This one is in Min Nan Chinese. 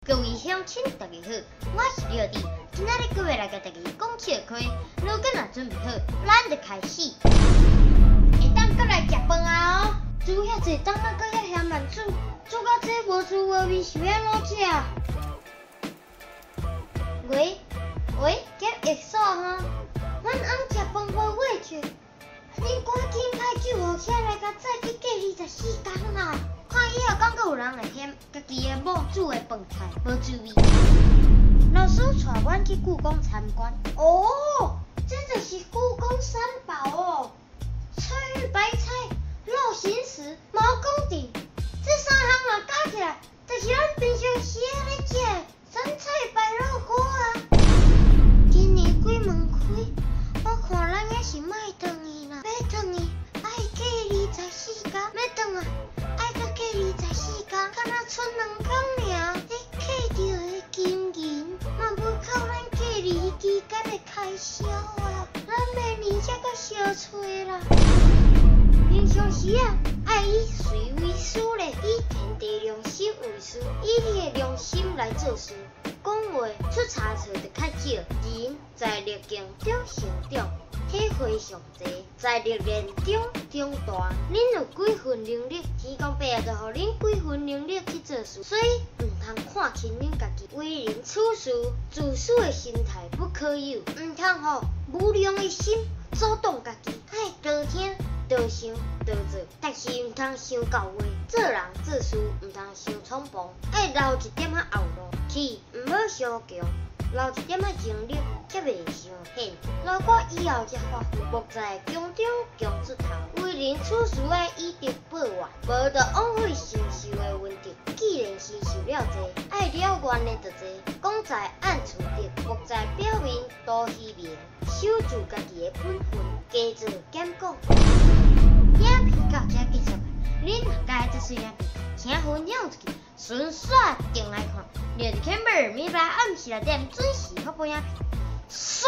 各位鄉親，大家好，我是廖弟，今仔日閣欲來共大家講笑話，如果若準備好，咱就開始。會當閣來食飯啊哦！煮遐濟冬仔閣遐嫌慢煮，煮到這無滋無味，是欲按怎食？喂喂，檢疫所吼，阮翁食飯無話笑，恁趕緊派救護車來共載去隔離14工啊！看以後敢閣有人會嫌家己的某煮的飯菜無滋味。老師帶阮去故宮參觀。哦，這就是故宮三寶哦：翠玉白菜、肉形石、毛公鼎。這三項若加起來，就是咱平常時仔咧食的酸菜白肉鍋啊。今年鬼門開，我看咱猶是莫轉去啦。欲轉去愛隔離14工，欲轉來愛閣隔離十四工，敢若賰2工爾。彼揢著的金銀嘛無夠咱隔離期間的開銷啊！咱明年才閣相揣啦。平常時啊，愛以誰為師咧？以天地良心為師，以你的良心來做事。講話出差錯就較少。人在逆境中成長，體會上濟，在歷練中長大。恁有幾分能力，天公伯就予恁幾分能力去做事，所以毋通看輕恁家己。為人處事，自私的心態不可有，毋通予無良的心阻擋家己。愛多聽、多想、多做，但是毋通傷到位。做人做事毋通傷衝動，愛留一點仔後路，氣毋好傷強，留一點仔精力，才袂傷現。留過以後才發揮，莫在強中強出頭。為人處事愛以德報怨，無就枉費承受的恩德。既然承受了濟，愛了願的就濟。廣在暗處德，莫在表面圖虛名。守住家己的本分，加做減講。影片到這結束，恁若佮意這喙影片，請分享出去，順紲轉來看。廖弟 Camber 每禮拜暗時6點準時發布影片。煞。